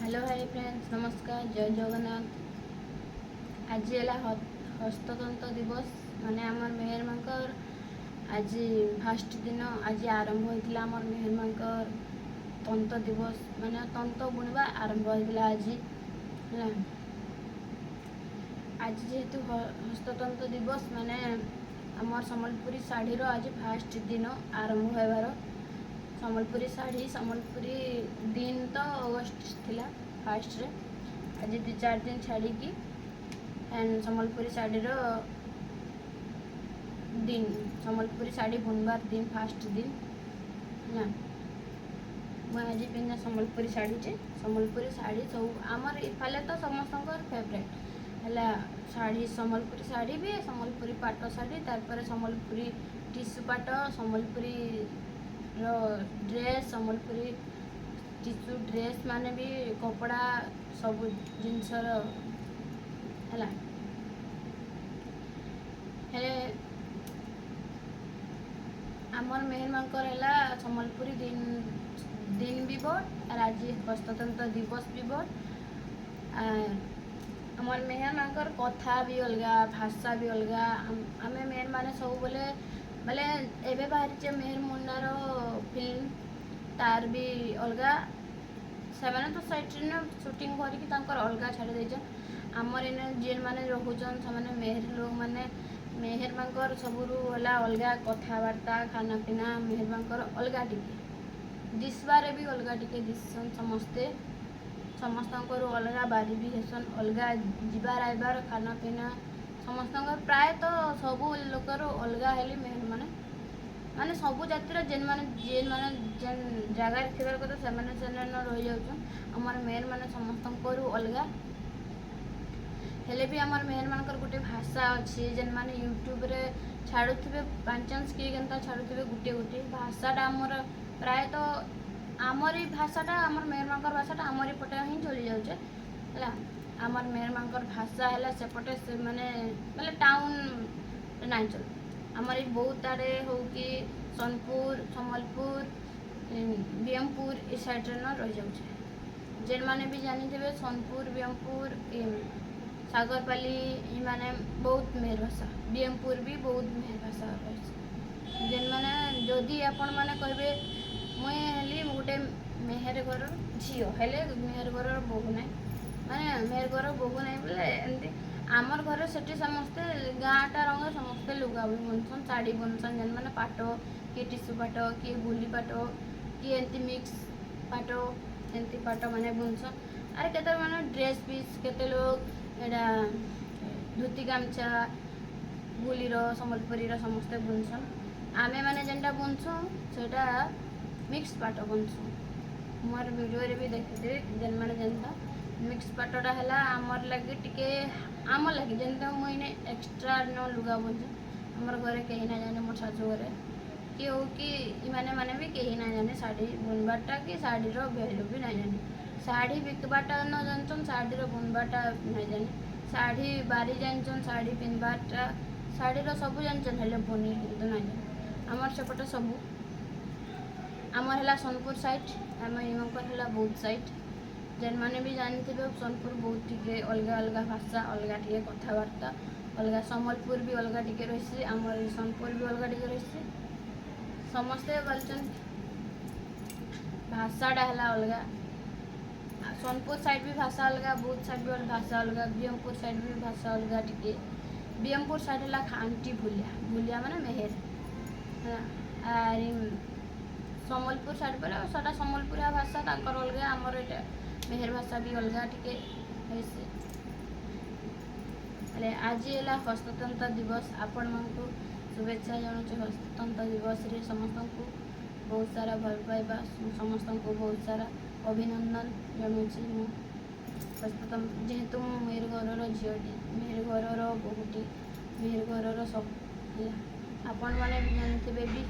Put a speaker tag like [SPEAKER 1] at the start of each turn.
[SPEAKER 1] Hello, high friends, ନମସ୍କାର, ଜୟ ଜଗନ୍ନାଥ। ଆଜି ହେଲା ହସ୍ତତନ୍ତ ଦିବସ, ମାନେ ଆମର ମେହେର ମାନଙ୍କର ଆଜି ଫାଷ୍ଟ ଦିନ। ଆଜି ଆରମ୍ଭ ହୋଇଥିଲା ଆମର ମେହେର ମାନଙ୍କର ତନ୍ତ ଦିବସ, ମାନେ ତନ୍ତ ବୁଣିବା ଆରମ୍ଭ ହୋଇଥିଲା ଆଜି। ହେଲା, ଆଜି ଯେହେତୁ ହସ୍ତତନ୍ତ ଦିବସ, ମାନେ ଆମର ସମ୍ବଲପୁରୀ ଶାଢ଼ୀର ଆଜି ଫାଷ୍ଟ ଦିନ ଆରମ୍ଭ ହେବାର। ସମ୍ବଲପୁରୀ ଶାଢ଼ୀ, ସମ୍ବଲପୁରୀ ଦିନ ତ ଅଗଷ୍ଟ ଥିଲା ଫାଷ୍ଟରେ, ଆଜି 2-4 ଦିନ ଛାଡ଼ିକି ଆଣ୍ଡ ସମ୍ବଲପୁରୀ ଶାଢ଼ୀର ଦିନ, ସମ୍ବଲପୁରୀ ଶାଢ଼ୀ ବୁନବାର ଦିନ, ଫାଷ୍ଟ ଦିନ ହେଲା। ମୁଁ ଆଜି ପିନ୍ଧା ସମ୍ବଲପୁରୀ ଶାଢ଼ୀଟେ। ସମ୍ବଲପୁରୀ ଶାଢ଼ୀ ସବୁ ଆମର ଇଫାଲେ ତ ସମସ୍ତଙ୍କର ଫେଭରେଟ୍ ହେଲା ଶାଢ଼ୀ। ସମ୍ବଲପୁରୀ ଶାଢ଼ୀ ବି, ସମ୍ବଲପୁରୀ ପାଟ ଶାଢ଼ୀ, ତାରପରେ ସମ୍ବଲପୁରୀ ଟିସୁ ପାଟ, ସମ୍ବଲପୁରୀର ଡ୍ରେସ୍, ସମ୍ବଲପୁରୀ ଟିସୁ ଡ୍ରେସ୍ ମାନେ ବି କପଡ଼ା ସବୁ ଜିନିଷର ହେଲା। ହେଲେ ଆମର ମେହେରମାନଙ୍କର ହେଲା ସମ୍ବଲପୁରୀ ଦିନ ଦିନ ବି ବଡ଼, ଆର୍ ଆଜି ହସ୍ତତନ୍ତ ଦିବସ ବି ବଡ଼। ଆର୍ ଆମର ମେହେରମାନଙ୍କର କଥା ବି ଅଲଗା, ଭାଷା ବି ଅଲଗା। ଆମେ ମେହେର ମାନେ ସବୁବେଳେ ବୋଲେ ଏବେ ବାହାରିଛେ ମେହେର ମୁନ୍ନାର ଫିଲ୍ମ, ତାର ବି ଅଲଗା। ସେମାନେ ତ ସେଇଠି ସୁଟିଂ କରିକି ତାଙ୍କର ଅଲଗା ଛାଡ଼ି ଦେଇଛନ୍। ଆମର ଏନେ ଯେନ୍ମାନେ ରହୁଛନ୍, ସେମାନେ ମେହେର ଲୋକମାନେ, ମେହେରମାନଙ୍କର ସବୁରୁ ହେଲା ଅଲଗା କଥାବାର୍ତ୍ତା, ଖାନା ପିନା ମେହେରମାନଙ୍କର ଅଲଗା ଟିକେ, ଦିଶବାରେ ବି ଅଲଗା ଟିକେ ଦିଶସନ୍ ସମସ୍ତେ। ସମସ୍ତଙ୍କର ଅଲଗା ବାରି ବି ହେସନ୍, ଅଲଗା ଯିବାର ଆଇବାର, ଖାନା ପିନା ସମସ୍ତଙ୍କର, ପ୍ରାୟତଃ ସବୁ ଲୋକର ଅଲଗା। ହେଲେ ମେହେର ମାନେ, ମାନେ ସବୁ ଜାତିର ଯେନ୍ମାନେ ଯେନ୍ମାନେ ଯେନ୍ ଜାଗାରେ ଥିବାର କଥା, ସେମାନେ ସେନେ ରହିଯାଉଛନ୍। ଆମର ମେହେର ମାନେ ସମସ୍ତଙ୍କରୁ ଅଲଗା। ହେଲେ ବି ଆମର ମେହେରମାନଙ୍କର ଗୋଟେ ଭାଷା ଅଛି। ଯେନ୍ମାନେ ୟୁଟ୍ୟୁବରେ ଛାଡ଼ୁଥିବେ, ବାଇଚାନ୍ସ କିଏ କେନ୍ତା ଛାଡ଼ୁଥିବେ, ଗୋଟେ ଗୋଟେ ଭାଷାଟା ଆମର ପ୍ରାୟତଃ ଆମରି ଭାଷାଟା, ଆମର ମେହେରମାନଙ୍କର ଭାଷାଟା ଆମରି ପଟେ ହିଁ ଚଲି ଯାଉଛେ। ହେଲା, ଆମର ମେହେରମାନଙ୍କର ଭାଷା ହେଲା ସେପଟେ ସେମାନେ ବୋଲେ ଟାଉନ୍ ନାଇଁ ଚଲେ। ଆମର ଏଇ ବୌଦ୍ଧ ଆଡ଼େ ହଉ କି ସୋନପୁର, ସମ୍ବଲପୁର, ବିଏମପୁର, ଏ ସାଇଡ଼୍ରେ ନ ରହିଯାଉଛେ। ଯେନ୍ମାନେ ବି ଜାଣିଥିବେ, ସୋନପୁର, ବିଏମପୁର, ସାଗରପାଲି, ଏମାନେ ବହୁତ ମେହେର ଭାଷା। ବିଏମପୁର ବି ବହୁତ ମେହେର ଭାଷା ରହିଛି। ଯେନ୍ମାନେ ଯଦି ଆପଣମାନେ କହିବେ, ମୁଇଁ ହେଲି ଗୋଟେ ମେହେର ଘରର ଝିଅ, ହେଲେ ମେହେର ଘରର ବୋହୂ ନାହିଁ, ମାନେ ମେହେର ଘର ବୋହୂ ନାହିଁ ବୋଲେ ଏମିତି ଆମର ଘରେ ସେଠି ସମସ୍ତେ ଗାଁଟା ରଙ୍ଗ ସମସ୍ତେ ଲୁଗା ବି ବୁନସନ୍, ଶାଢ଼ୀ ବୁନସନ୍। ଯେନ୍ମାନେ ପାଟ, କିଏ ଟିସୁ ପାଟ, କିଏ ଗୁଲି ପାଟ, କିଏ ଏମିତି ମିକ୍ସ ପାଟ, ଏମିତି ପାଟ ମାନେ ବୁନସନ୍। ଆରେ କେତେ ମାନେ ଡ୍ରେସ୍ ପିସ୍, କେତେ ଲୋକ ଏଇଟା ଧୋତି ଗାମଛା ଗୁଲିର, ସମ୍ବଲପୁରୀର ସମସ୍ତେ ବୁନସନ୍। ଆମେ ମାନେ ଯେନ୍ଟା ବୁନସୁଁ, ସେଇଟା ମିକ୍ସ ପାଟ ବୁନସୁଁ। ମୋର ଭିଡ଼ିଓରେ ବି ଦେଖିଥିବେ ଯେନ୍ମାନେ। ଯେନ୍ତା ମିକ୍ସ ପାଟଟା ହେଲା ଆମର ଲାଗି ଟିକେ, ଆମ ଲାଗି ଯେନ୍ତା ମୁଇଁ ଏଇନେ ଏକ୍ସଟ୍ରା ନ ଲୁଗା ବୁନୁଛେ, ଆମର ଘରେ କେହି ନା ଜାନେ, ମୋର ଶାଶୁ ଘରେ କି ହଉ କି ଇମାନେ ମାନେ ବି କେହି ନା ଜାନେ ଶାଢ଼ୀ ବୁନବାରଟା କି ଶାଢ଼ୀର ଭ୍ୟାଲୁ ବି ନାଇଁ ଜାନେ। ଶାଢ଼ୀ ବିକବାରଟା ନ ଜାଣିଛନ୍, ଶାଢ଼ୀର ବୁନବାରଟା ନାଇଁ ଜାନେ। ଶାଢ଼ୀ ବାରି ଜାଣିଛନ୍, ଶାଢ଼ୀ ପିନ୍ଧବାରଟା, ଶାଢ଼ୀର ସବୁ ଜାଣିଛନ୍, ହେଲେ ବୁନି କିନ୍ତୁ ନାଇଁ ଜାନେ। ଆମର ସେପଟେ ସବୁ ଆମର ହେଲା ସୋନପୁର ସାଇଟ୍, ଆମ ଇମାନଙ୍କର ହେଲା ବୌଦ୍ଧ ସାଇଟ୍। ଯେନ୍ମାନେ ବି ଜାଣିଥିବେ, ସୋନପୁର ବହୁତ ଟିକେ ଅଲଗା ଅଲଗା ଭାଷା, ଅଲଗା ଟିକେ କଥାବାର୍ତ୍ତା ଅଲଗା। ସମ୍ବଲପୁର ବି ଅଲଗା ଟିକେ ରହିସି, ଆମର ଏଇ ସୋନପୁର ବି ଅଲଗା ଟିକେ ରହିସି। ସମସ୍ତେ ବୋଲୁଛନ୍ ଭାଷାଟା ହେଲା ଅଲଗା। ସୋନପୁର ସାଇଡ୍ ବି ଭାଷା ଅଲଗା, ବୌଦ୍ଧ ସାଇଡ୍ ବି ଭାଷା ଅଲଗା, ବିଏମପୁର ସାଇଡ୍ ବି ଭାଷା ଅଲଗା ଟିକେ। ବିଏମପୁର ସାଇଡ୍ ହେଲା ଖାଣ୍ଟି ଭୁଲିଆ, ଭୁଲିଆ ମାନେ ମେହେର ହେଲା। ଆର୍ ସମ୍ବଲପୁର ସାଇଡ୍ ବେଲେ ସେଟା ସମ୍ବଲପୁରିଆ ଭାଷା ତାଙ୍କର ଅଲଗା, ଆମର ଏଇଟା ମେହେର ଭାଷା ବି ଅଲଗା ଟିକେ ହେସି। ହେଲେ ଆଜି ହେଲା ହସ୍ତତନ୍ତ ଦିବସ। ଆପଣମାନଙ୍କୁ ଶୁଭେଚ୍ଛା ଜଣାଉଛି ହସ୍ତତନ୍ତ ଦିବସରେ। ସମସ୍ତଙ୍କୁ ବହୁତ ସାରା ଭଲ ପାଇବା, ସମସ୍ତଙ୍କୁ ବହୁତ ସାରା ଅଭିନନ୍ଦନ ଜଣାଉଛି ମୁଁ। ହସ୍ତତନ୍ତ ଯେହେତୁ ମୁଁ ମେହେର ଘରର ଝିଅଟି, ମେହେର ଘରର ବୋହୂଟି, ମେହେର ଘରର ସବୁ ହେଲା। ଆପଣମାନେ ବି ଜାଣିଥିବେ ବି।